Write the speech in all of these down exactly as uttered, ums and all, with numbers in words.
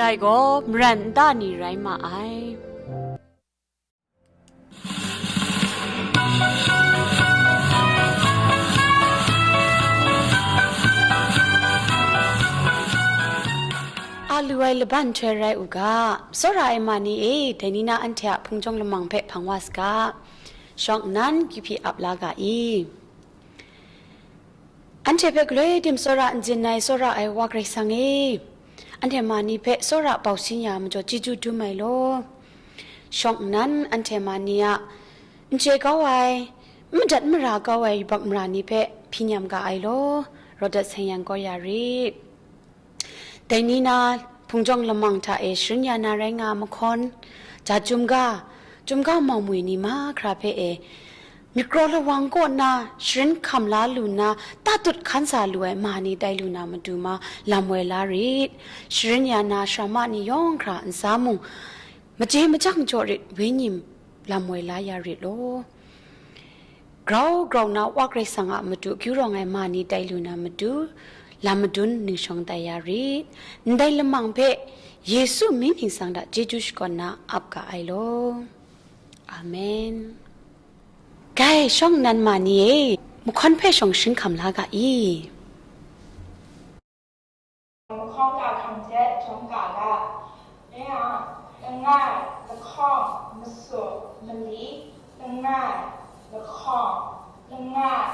Ai gaw maran nta ni rai ma ai. A lu ai laban nhtoi rai u ga, tsawra ai ma ni e, dai ni na anhte a hpung jawng lamang hpe hpang wa saga, shawng nnan kyu hpyi ap la ga i. Anhte hpe galoi dim tsawra n jin ai tsawra ai Wa Karai Kasang e, anhte ma ni hpe tsawra bau sin ya majaw chyeju dum ai law. Shawng nnan anhte ma ni a n chye kau ai, n madat n mara kau ai yubak mara ni hpe hpyi nyam ga ai law, rawt dat seng yang kau ya rit. Dai ni na hpung jawng lamang hta e sharin ya na rai nga mahkawn, ja chyum ga, chyum ga maumwi ni mahkra hpe e, myit kraw lawang kaw na sharin hkam la lu nna, tatut hkan sa lu ai ma ni tai lu na matu ma lam woi la rit. Sharin ya na sharama ni yawng hkra ntsa mung, maje majang jaw rit, wenyi lam woi la ya rit law. Grau grau na Wa Karai Kasang a matu akyu rawng ai ma ni tai lu na matu, lam madun ningshawng tai ya rit. Ndai lamang hpe Yesu mying ningsang hta chyeju shakawn na ap ga ai law. Amen. Gai shawng nnan ma ni e, mahkawn hpe shawng sharin hkam la ga i. Mahkawn ga hkam hte jawm ga ga. Dai a, langai, lahkawng, masum, mali, langai, lahkawng, langai,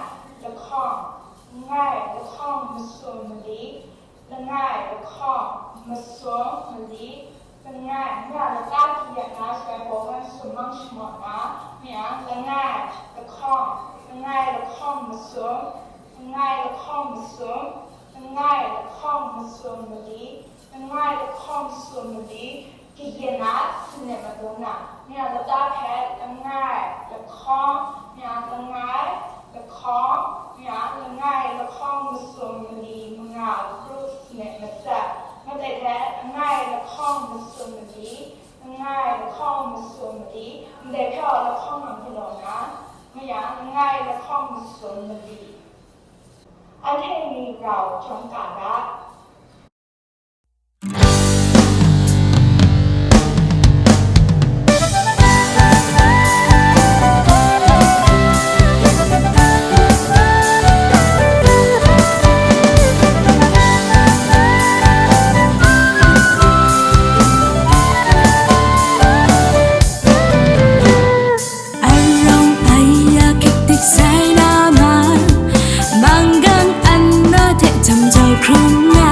lahkawng, langai, lahkawng, masum, mali, langai, lahkawng, masum, mali, langai, nga lata hkri ya na shaloi baw wan sum mang shamawt na, nga, langai, lahkawng, langai, lahkawng, masum, langai, lahkawng, masum, langai, lahkawng, masum, mali, langai, lahkawng, masum, mali, kayin na, sanit madun na, nga lata hpe, langai, lahkawng, nga, langai, lahkawng, nga, langai, lahkawng, masum, mali, manga, grup, sanit, matsa, matai hte, langai, lahkawng, masum, mali, langai, lahkawng, masum, mali, ndai hpe lahkawng nang galaw na, nga, langai, lahkawng, masum, mali. Anhte ni rau jawm ga ga. Arawng aya hkrik dik sai na ma, manggang anna hte jam jau hkrum na.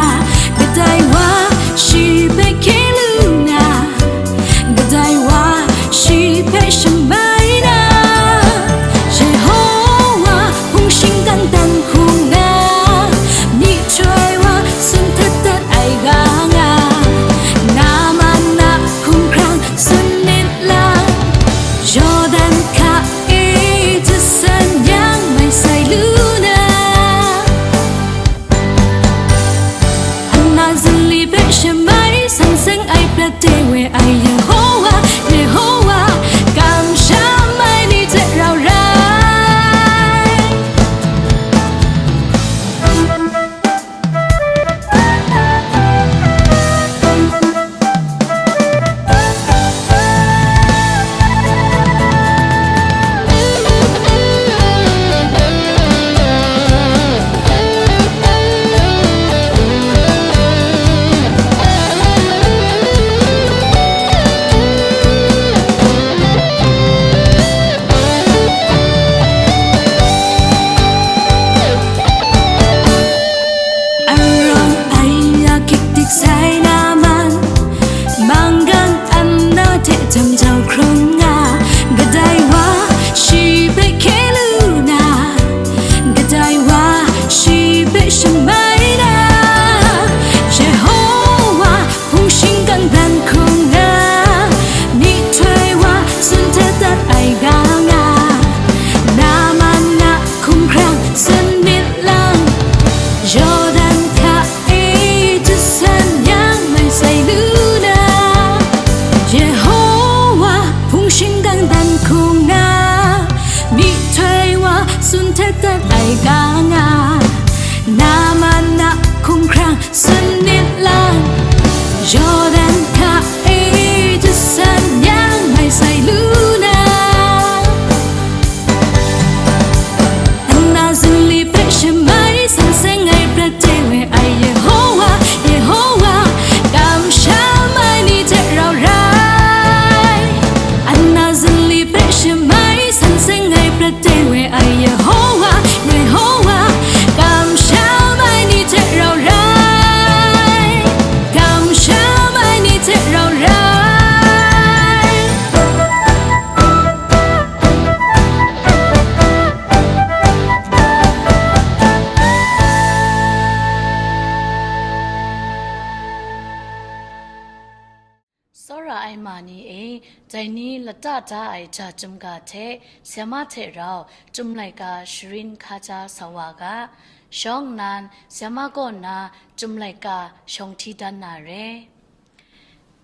Ni e, dai ni lata da ai ja chyum ga hte, sema hte rau, chyum laika sharin hkaja sa wa ga, shawng nnan, sema kaw nna chyum laika shawng hti dan na re.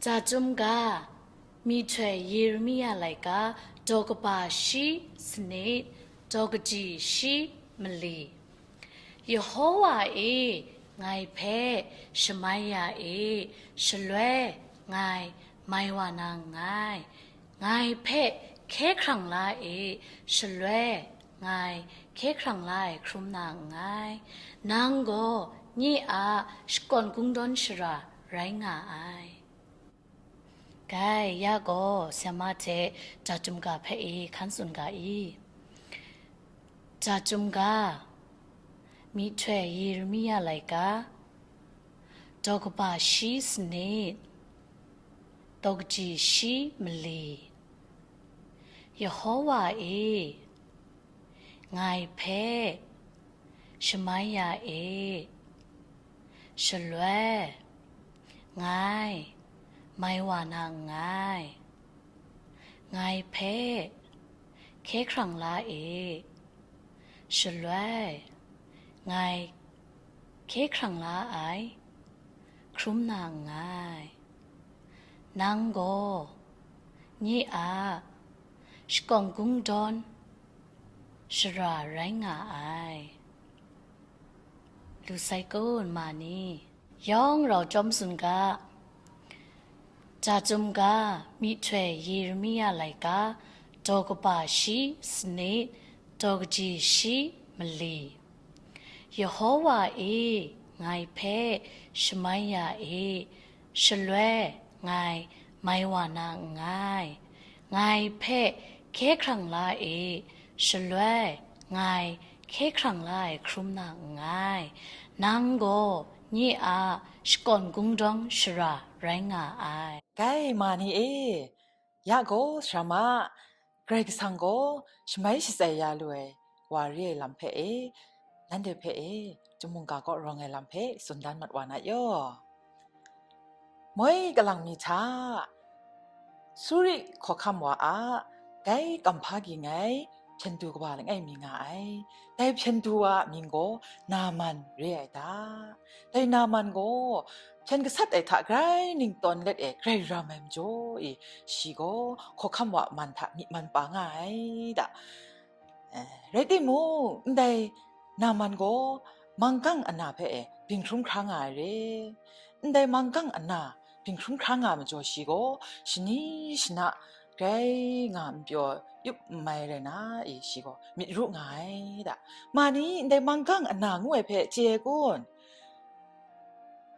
Ja chyum ga, myihtoi Yeremia laika, daw kaba shi sanit, daw kaji shi mali. Yehowa e, ngai hpe shamai ya e, shaloi ngai mai wa na nngai. Ngai hpe hkye hkrang la e, shaloi ngai hkye hkrang la ai hkrum na nngai. Nang gaw nye a shakawn kungdawn shara rai nga ai. Gai, ya gaw, sema hte ja chyum ga hpe e hkan tsun ga i. Ja chyum ga, myihtoi Yeremia laika, daw kaba shi sanit, daw kaji shi mali. Yehowa e, ngai hpe shamai ya e, shaloi ngai mai wa na nngai. Ngai hpe hkye hkrang la e, shaloi ngai hkye hkrang la ai hkrum na nngai. Nang gaw nye a shakawn kungdawn shara rai nga ai. Lu sai kun ma ni? Yawng rau chyawm tsun ga, ja chyum ga, myihtoi Yeremia laika, daw kaba shi sanit, daw kaji shi mali. Yehowa e, ngai hpe shamai ya e, shaloi ngai mai wa na nngai. Ngai hpe hkye hkrang la e, shaloi ngai hkye hkrang la ai hkrum na nngai. Nang gaw nye a shakawn kungdawn shara rai nga ai. Gai ma ni e, ya gaw sara ma, Karai Kasang gaw shamai shatsai ya lu ai wa re ai lam hpe e, nanhte hpe e, chyum mungga kaw rawng ai lam hpe tsun dan mat wa na yaw. Moi kalang mi hta, Suri hkawhkam wa a, dai kamhpa ging ai hpyen du kaba langai mi nga ai. Dai hpyen du wa a mying gaw Naman re ai ta. Dai Naman gaw hpyen gasat ai hta grai ning tawn let e grai ram ai majaw e, shi gaw hkawhkam wa man hta myi man pa nga ai da. Eh, rai timung, ndai Naman gaw manggang ana hpe e byin hkrum hkra nga ai re. Ndai manggang ana byin hkrum hkra nga ai majaw shi gaw shani shana grai nga npyaw yup n mai rai na e, shi gaw myit ru nga ai da. Ma ni ndai manggang ana ngu ai hpe chye ai kun?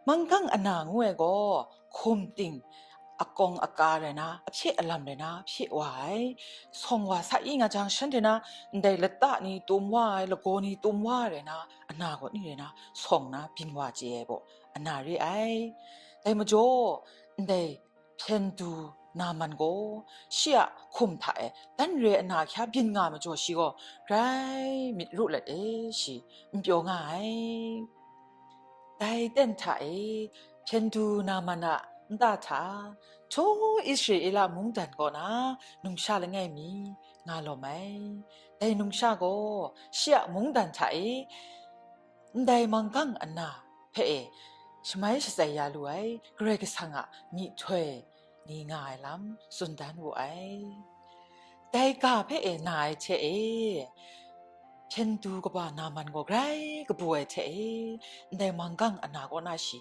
Manggang ana ngu ai gaw hkum ting akawng aka rai na, ahpye alam rai na hpye wa ai. Sawng wa sa i nga jang, shanhte na ndai lata ni tum wa ai, lagaw ni tum wa ai rai na, ana kaw ni rai na, sawng na byin wa chye ai gaw ana re ai. Dai majaw, ndai hpyen du Naman gaw shi a hkum hta e dan re ana hkya byin nga majaw shi gaw grai myit ru let e, shi n pyaw nga ai. Dai ten hta e, hpyen du Naman a nta hta, htaw Israela mungdan kaw na numsha langai mi nga lawm ai. Dai numsha gaw shi a mungdan hta e, ndai manggang ana hpe e shamai shatsai ya lu ai Karai Kasang a myihtoi ni nga ai lam tsun dan wu ai. Dai ga hpe e na ai hte e, hpyen du kaba Naman gaw grai kabu ai hte e, ndai manggang ana kaw na shi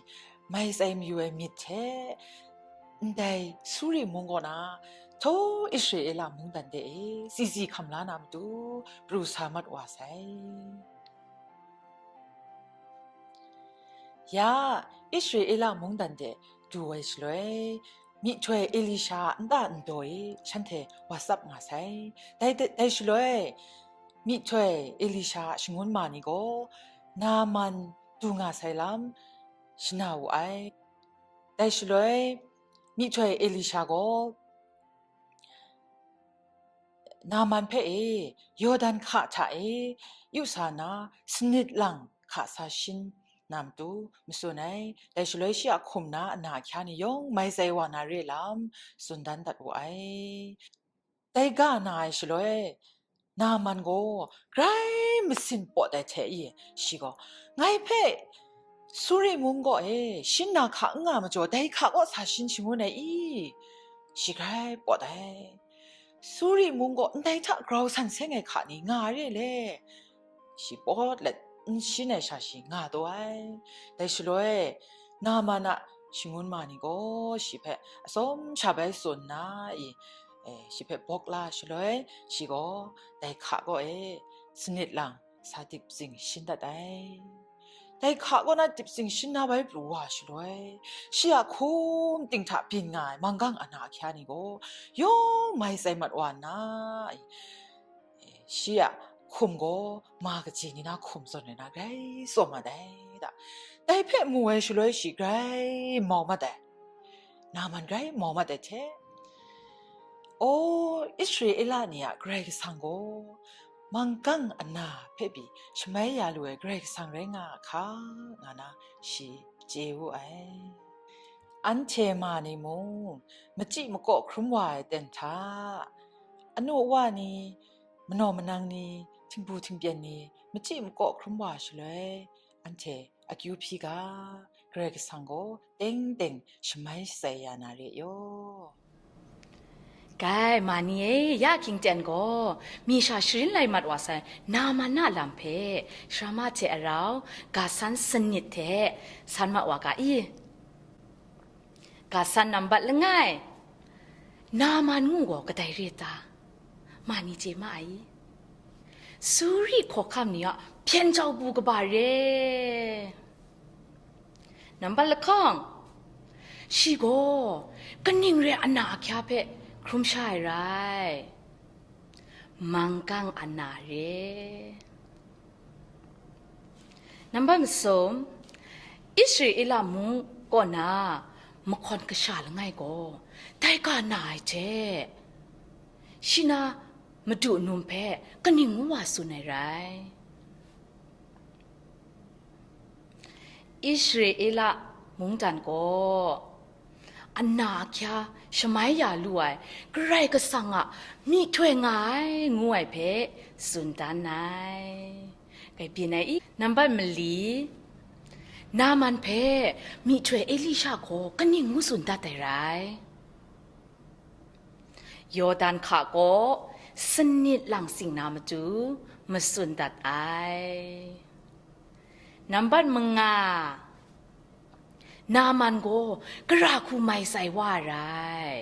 mai tsai mayu ai myit hte, ndai Suri mung kaw na, htaw Israela mungdan de e, tsisi hkam la na matu, pru sa mat wa sai. Ya, Israela mungdan de du ai shaloi, myihtoi Elisha a nta ndaw e shanhte wa tsap nga sai. Dai, dai shaloi, myihtoi Elisha a shangun ma ni gaw Naman du nga sai lam shana wu ai. Dai shaloi, myihtoi Elisha gaw Naman hpe e, Yawdan hka hta e yu sa na, sanit lang hka sa shin na matu matsun ai. Dai shaloi shi a hkum na ana ahkya ni yawng mai tsai wa na re lam tsun dan dat wu ai. Dai ga na ai shaloi, Naaman gaw grai masin pawt ai hte i, shi gaw, "Ngai hpe Suri mung kaw e shin na hka n nga majaw, dai hka kaw sa shin shangun ai i?" Shi grai pawt ai. "Suri mung kaw ndai hta grau san seng ai hka ni nga re le?" Shi pawt let n shin ai sha shi nga taw ai. Dai shaloi, Naaman a shangun ma ni gaw shi hpe atsawm sha bai tsun nna i, e, shi hpe bawk la shaloi, shi gaw dai hka kaw e sanit lang sa dip tsing shin dat ai. Dai hka kaw na dip tsing shin na bai pru wa shaloi, shi a hkum ting hta byin nga ai manggang ana ahkya ni gaw yawng mai tsai mat wa nna, e, shi a hkum gaw ma kaji ni na hkum zawn ai na grai tsawm mat ai da. Dai hpe mu ai shaloi shi grai mau mat ai. Naaman grai mau mat ai hte, "O, Israela ni a Karai Kasang gaw manggang ana hpe pyi shamai ya lu ai Karai Kasang rai nga a hka," nga na shi chye wu ai. Anhte ma ni mung, machyi makaw hkrum wa ai ten hta, anu awa ni, manaw manang ni, htingbu htingpyen ni, machyi makaw hkrum wa shaloi, anhte akyu hpyi ga, Karai Kasang gaw teng teng shamai shatsai ya na re yaw. Gai, ma ni e, ya hkying ten gaw, mi sha sharin lai mat wa sai, Naaman a lam hpe, Sharama hte arau, ga san sanit hte, san mat wa ga i? Ga san nambat langai, Naaman ngu gaw kadai re ta? Ma ni chye ma ai i? Suri hkawhkam ni a hpyen jau bu kaba re. Nambat lahkawng, shi gaw kaning re ana ahkya hpe hkrum sha ai rai? Manggang ana re. Nambat masum, Israela mung kaw na mahkawn kasha langai gaw dai ga na ai hte, shi na madu num hpe kaning ngu wa tsun ai rai? Israela mungdan gaw ana ahkya shamai ya lu ai Karai Kasang a myihtoi nga ai ngu ai hpe tsun dan ai. Gai byin ai i? Nambat mali, Naaman hpe myihtoi Elisha gaw kaning ngu tsun dat ai rai? Yawdan hka kaw sanit lang sing na matu matsun dat ai. Nambat manga, Naaman gaw gara hku mai tsai wa ai rai?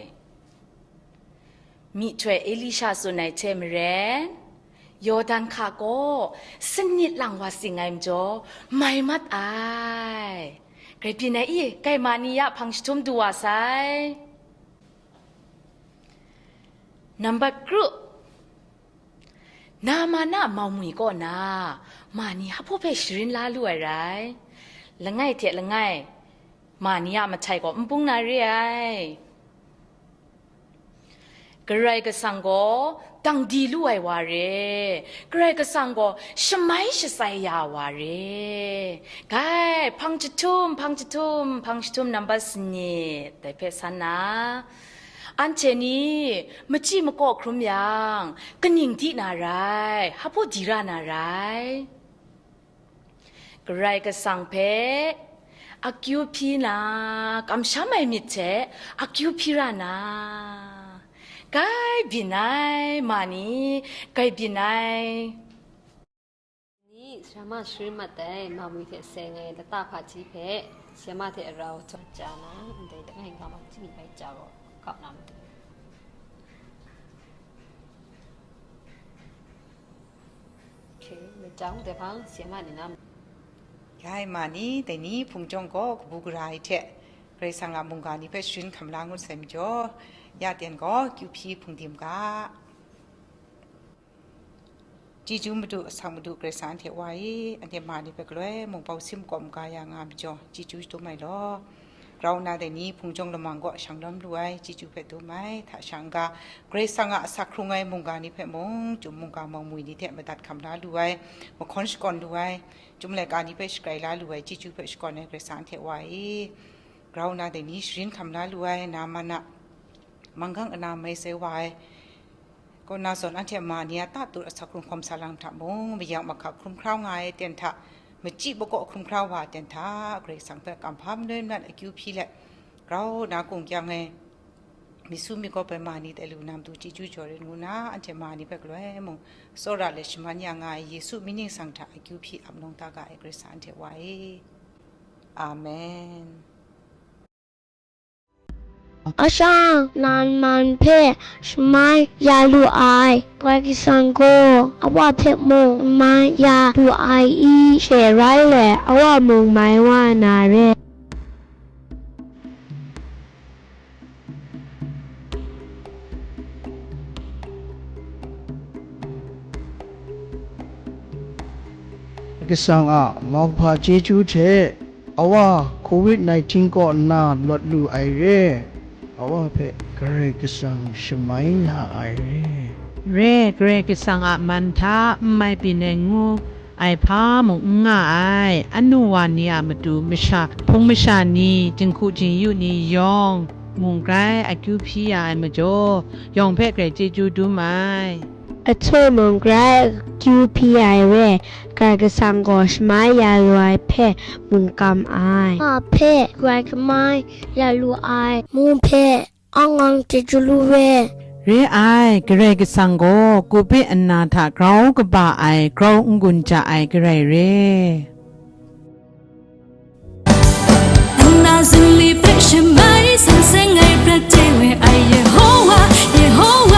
Myihtoi Elisha tsun ai hte maren, Yawdan hka kaw sanit lang wa sing ai majaw, mai mat ai. Grai byin ai i? Gai ma ni ya hpang jahtum du wa sai. Nambat kru, Naaman a mau mwi kaw na, ma ni hpa hpe sharin la lu ai rai? Langai hte langai, ma ni a mahtai gaw n bung na re ai. Karai Kasang gaw dang di lu ai wa re, Karai Kasang gaw shamai shatsai ya wa re. Gai, hpang jahtum, hpang jahtum, hpang jahtum nambat sanit, dai hpe san na, anhte ni machyi makaw hkrum yang, kaning di na rai, hpa di ra na rai? Karai Kasang hpe akyu hpyi na, kamsham ai myit hte akyu hpyi ra na, gai byin ai, ma ni, gai byin ai. Ni, Sharama sharin mat ai, ma mwi hte seng ai lata hpaji hpe, Sharama hte arau jaw ja na, ndai langai nga ma chyi ni bai ja gaw, kau na matu. Hkye, myit jang dai hpang, Sharama ni na. Gai ma ni, dai ni hpung jawng gaw kabu gara ai hte, Karai Kasang a mungga ni hpe sharin hkam la ngut sai majaw, ya ten gaw kyu hpyi hpung dim ga. Chyeju madu, asak madu, Karai Kasang anhte Wa e, anhte ma ni hpe galoi mung bau sim kawm ga ya nga majaw, chyeju shadum ai law. Grau nna dai ni hpung jawng lamang kaw shang lawm lu ai, chyeju hpe dum ai, hta shang ga, Karai Kasang a asak hkrung ai mungga ni hpe mung, chyum mungga mawng mwi ni hte madat hkam la lu ai, mahkawn shakawn lu ai, chyum laika ni hpe shagrai la lu ai, chyeju hpe shakawn ai Karai Kasang anhte Wa e, grau nna dai ni sharin hkam la lu ai, na man a manggang ana mai sai wa ai, kaw na zawn anhte ma ni a ta tut asak hkrung hkawm sa lang hta mung, mayang mahkak hkrum hkrau nga ai ten hta, machyi makaw hkrum hkrau wa ten hta, Karai Kasang hpe kamhpa manoi manat akyu hpyi let, grau na kung kyang ai, mi su mi gawp ai ma ni tai lu na matu chyeju jaw rit ngu na, anhte ma ni hpe galoi mung tsawra let shaman ya nga ai Yesu mying ningsang hta akyu hpyi ap nawng ta ga ai Karai Kasang anhte Wa e. Amen. Ashang nan man hpe shamai ya lu ai, Karai Kasang gaw awa hpe mung shamai ya lu ai i? She rai let, awa mung mai wa na re. Karai Kasang a mauhpa chyeju hte awa covid nineteen kaw nna lawt lu ai re, awa hpe Karai Kasang shamai ya ai re. Re, Karai Kasang a man hta n mai byin ai ngu ai hpa mung n nga ai. Anu wa ni a matu masha, hpung masha ni, jinghku jingyu ni yawng mung grai akyu hpyi ya ai majaw, yawng hpe grai chyeju dum ai. Ahtoi mung grai akyu hpyi ai re, Karai Kasang gaw shamai ya lu ai hpe mungkam ai. Wa hpe grai shamai ya lu ai mu hpe ang ang chyeju lu we. Re ai, Karai Kasang gaw covid nna hta grau kaba ai, grau n-gun ja ai Karai re. Nna zingli hpe shamai seng seng ai prat chye we ai Yehowa, Yehowa.